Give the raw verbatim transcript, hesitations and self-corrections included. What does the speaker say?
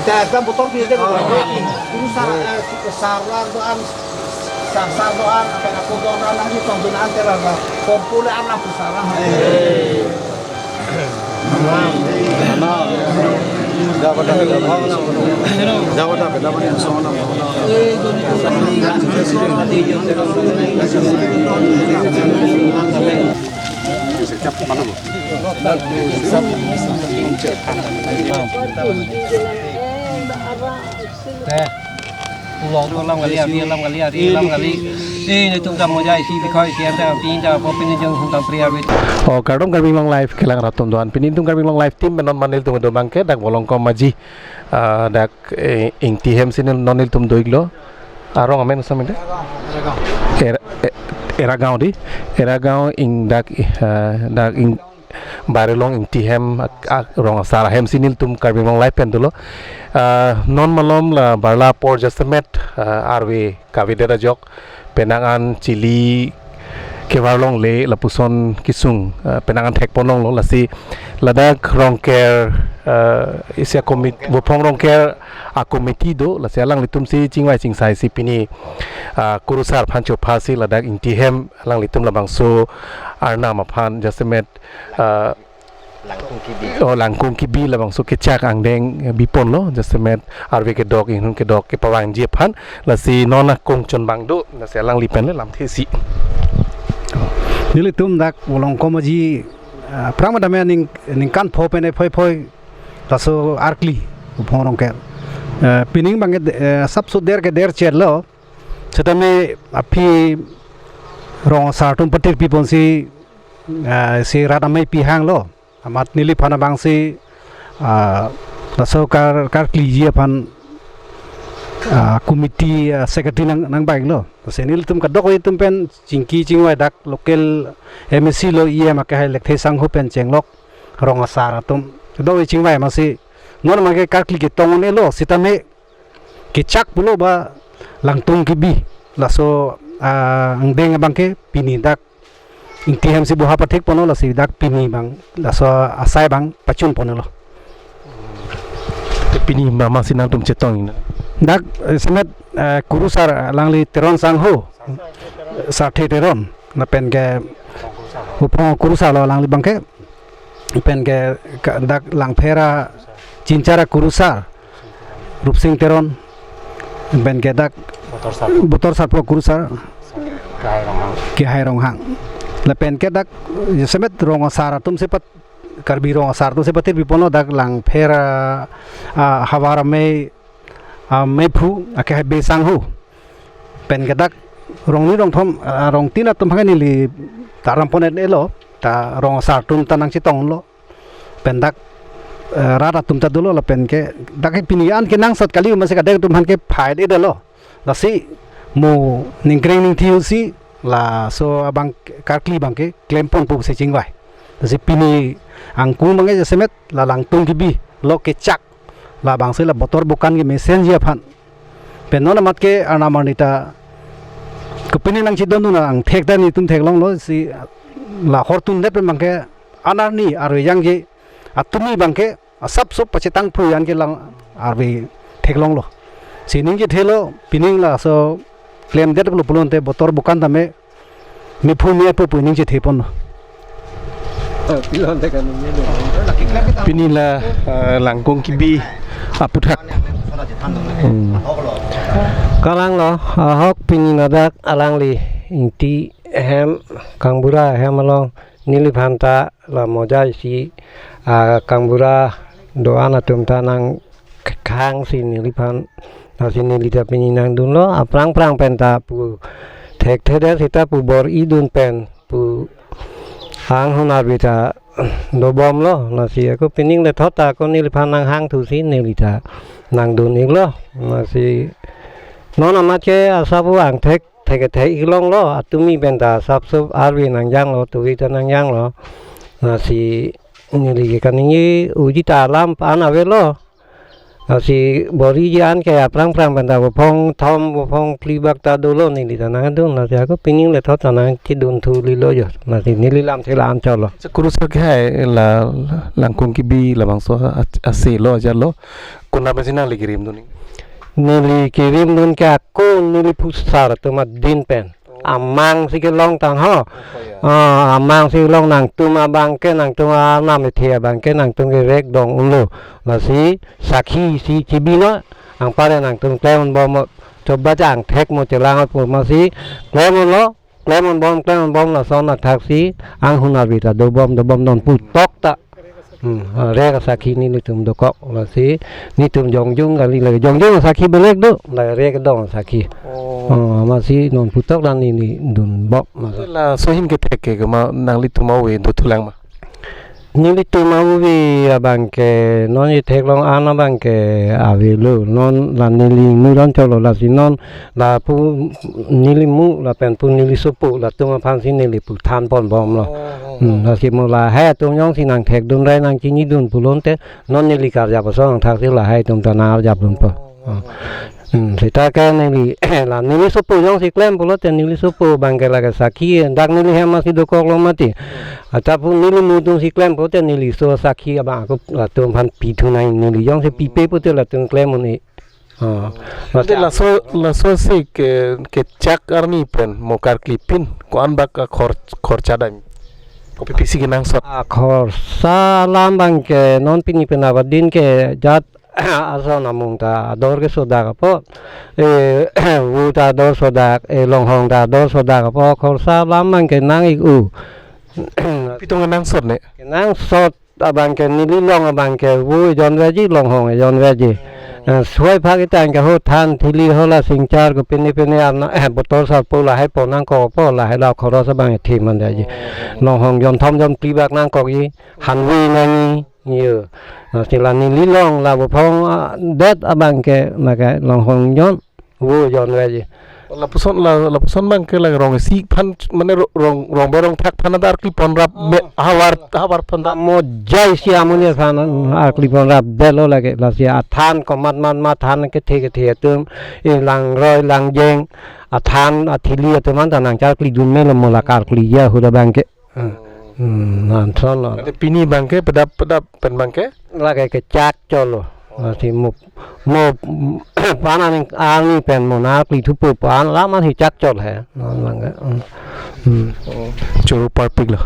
Ekdam botol pi de. Guru sar, eh, sar do-an, sar, sar do-an, apa aku do-an nangji tong bin an tera ga. Kompule an lampu sar an. Te. Pulo to lam kali, ari lam kali, ari lam kali. Eh, netum ta Mojai isi bikhoi isi anta pin ta po pin jong hum tam pri arve. Oh, kardom Karbi Anglong Live kelang rat atum do-an. Pini netum Karbi Anglong Live team pen non ma nelitum do abangke dak Volongkom Aji, ah, dak, eh, Ingti hem si non nelitum do-iklo. Arong amen osomar de? Era, e-, Eragaon di. Eragaon ing dak, eh, dak ing Barilong Ingti hem ak-, ak-, rong asar ahem si nelitum Karbi Anglong Live pen dolo. Ah, non malom la barla apor jasemet, ah, arve kavedet ajok penang an chili kevar longle lapuson kesung, ah, penang an thekpon longlo, lasi ladak Rongker, ah, isi a-commit-, Vophong Rongker a-committee do, lasi alanglitum si chingvai chingsai si pini, ah, kurusar aphan chopha si ladak Ingti hem alanglitum labangso arnam aphan jasemet, ah, Langkung Kibi. Oh, Langkung Kibi labangso kechak angdeng, eh, biponlo, jasemet arve kedok, inghun kedok kepavangji aphan, lasi non akung chonbang do, lasi alangli pen le lamthe si. Nelitum dak Volongkom Aji, ah, aphrang ma dame ning, ningkan pho pen ephoi phoi laso arkli Vophong Rongker. Eh, pining abangke, eh, asapso der ke der chet lo. Setame aphi rong asar atum patir pipon si, ah, si rat amei pi hanglo. Amat neliphan abang si, ah, laso kar, karkliji aphan, ah, committee, ah, secretary nang, nangbaiklo. Lasi nelitum kadokave atum pen chingki chingvai dak local M A C lo, E M akehai Lekthe Sangho pen chenglok rong asar atum kadokave chingvai amatsi non abangke karkli ketong un-elo, setame kechak pulo ba Langkung Kibi laso, ah, angdeng abangke pini dak Ingti hem si boha pathekponlo, lasi dak pini abang laso asai abang pachunponlo. Te pini mama si nangtum chetong ina? Dak, eh, semet, eh, kurusar alangli Teron Sangho, Sarthe Teron, lapen ke Vophong kurusar lo alangli abangke, pen ke ka-, dak Langpher a Chinchar a kurusar Rupsing Teron, pen ke dak Botor Sarpo. Botor Sarpo kurusar Kehai Ronghang. Kehai Ronghang. Lapen ke dak jasemet rong asar atum si pat, Karbi rong asar atum si patir piponlo, dak Langpher a, a, havar amei, a, meiphu akehai Be Sangho. Pen ke dak rong ni rong thom, ah, rong tin atum aphan neli ta rampon-et-elo, ta rong asar atum ta nangchetonglo. Pen dak, eh, rat atum ta dolo lapen ke dak ke pini an kenangsot kali amatsi kadek atum aphan ke phai-et-etlo. Lasi mo ningkreng ningthi-o si laso abang karkli abangke klemponpo pusi chingvai. Lasi pini angkung abangke jasemet la Langkung Kibi lo kechak, labangsi la Botor Bokan kemesenji aphan. Pen non amat ke arnam arni ta kopine nangchedondun angthek ta netum theklonglo, si la hortun det pen abangke an arni arve jangje atumi abangke asapso pachetang phu an ke lang arve theklonglo. Si ningje thelo, pining laso klemdet pulo pulote Botor Bokan tame mephu me apo pu ningje theponlo. Pini la, eh, Langkung Kibi aputhak. Hmm. Kalanglo, ahok pini ladak alangli Ingti hem, Kangbura hem along neliphan ta la Mojai isi, ah, Kangbura do-an atum ta nang khang si neliphan, lasi neli ta pini nangdunlo, aphrang phrang pen ta pu thekthedet seta pu bor-idun pen pu anghun arve ta dobomlo, lasi ako pining le thot ta ako neliphan nanghangthu si neli ta nangdun-iklo, lasi non amat ke asap angthek thek thek-iklonglo, atumi pen ta asapso arve nangjanglo, tuvi ta nangjanglo. Lasi neli ke kaningje uji ta alam an avelo. Lasi bor-iji an ke aphrang phrang pen ta bophong thom bophong phli bak ta dolo neli ta nangdun, lasi ako pining le thot ta nangchedun thu lilo jo. Lasi neli lamthe la-an cholo. Sa kurusar ke hai la Langkung Kebi labangso a-, ase lo, ajat lo. Konat pensi nangli kerim dun? Neli kerim dun ke ako neli phusar atum adin pen. Amang si kelong tang ho. Oh, ya. Ah, amang si kelong, nangtum abang ke, nangtum anam ethe abang ke, nangtum ke rek dong ulo. Lasi sakhi si chibi non, anpar nangtum klem bom, choba jang thek mo chelang pu masi klem lo, klem bom, klem bom, lason athak si anghun arvi ta dobom, dobom non putok ta. Hmm, ah, rek asakhi nelitum dokok, lasi netum jongjung kali, lake jongjung asakhi belek do, la rek dong asakhi. Oh. Oh, masi non putok dan neli dunbom masa. Laso ahin kethek ke ma nanglitum ave do thulang ma? Nelitum ave abang ke non ethek long an abang ke avelo, non la neli mu dun cholo, lasi non lapu neli mu lapen pu neli sopo latum aphan si neli pu than ponbom lo. Oh, oh, hmm, oh. Lasi mo lahai atum jongsi nangthek dun rai nangchini dun pulote non neli karjap ason angthak si lahai atum ta nangarjap dunpo. Oh, oh, oh. Hmm, seta ke neli la neli sopo jongsi klem pulote neli sopo abang ke lake sakhi, dak neli hem masi dokok lo mati. Ata pu neli mu atum si klem pulote neli so sakhi abang ako latum aphan pi thu nang, neli jongsi pipe pulote latum klem un-e. Oh. Ante laso, laso si ke, kechak arni pen mo karkli pin ko-an bak akhor, khorcha dam? Kopi pisi kenangsot? Akhorsa alam abang ke non pini penap adin ke jat ason amung ta ador kesodak apot. Eh, vo ta ador sodak, eh, longhong ta ador sodak apot. Akhorsa alam abang ke nang-ik u. Pitong kenangsot ne? Kenangsot abang ke neli long abang ke vo ejon veji, longhong ejon veji. Eh, soi phak itang ke ho than thili ho la singchar ko pine pine arna, eh, botol sarpo lahai pon nangkok apot, lahai la khoros abang ethe man daji. Longhong jon thom jon phli bak nangkokji, hanve nangji, yo. Lasi la neli long la bophong, ah, det abang ke lake longhong jon, vo jon veji. Lapuson la, lapuson abang ke la rong isi aphan, mane ro-, rong, rong berong thak aphan ta arkli ponrap, ah, me-, havar, havar aphan ta. Mo jai si amonit aphan arkli ponrap detlo lake, lasi athan komat mat mat than kethe kethe atum, eh, langroi langjeng, athan athili atum anta nangcharkli dun melo mo la karkli ya huda abang ke. Hmm. Hmm, non son lo. Ante pini abang ke pedap pedap pen abang ke? Lake kechak cholo. Lasi mo, mo, pan aning ani pen mo nangkli thupo pan la masi chak chol he. Non abang ke. Hmm. Hmm. Oh, choro parpik lo.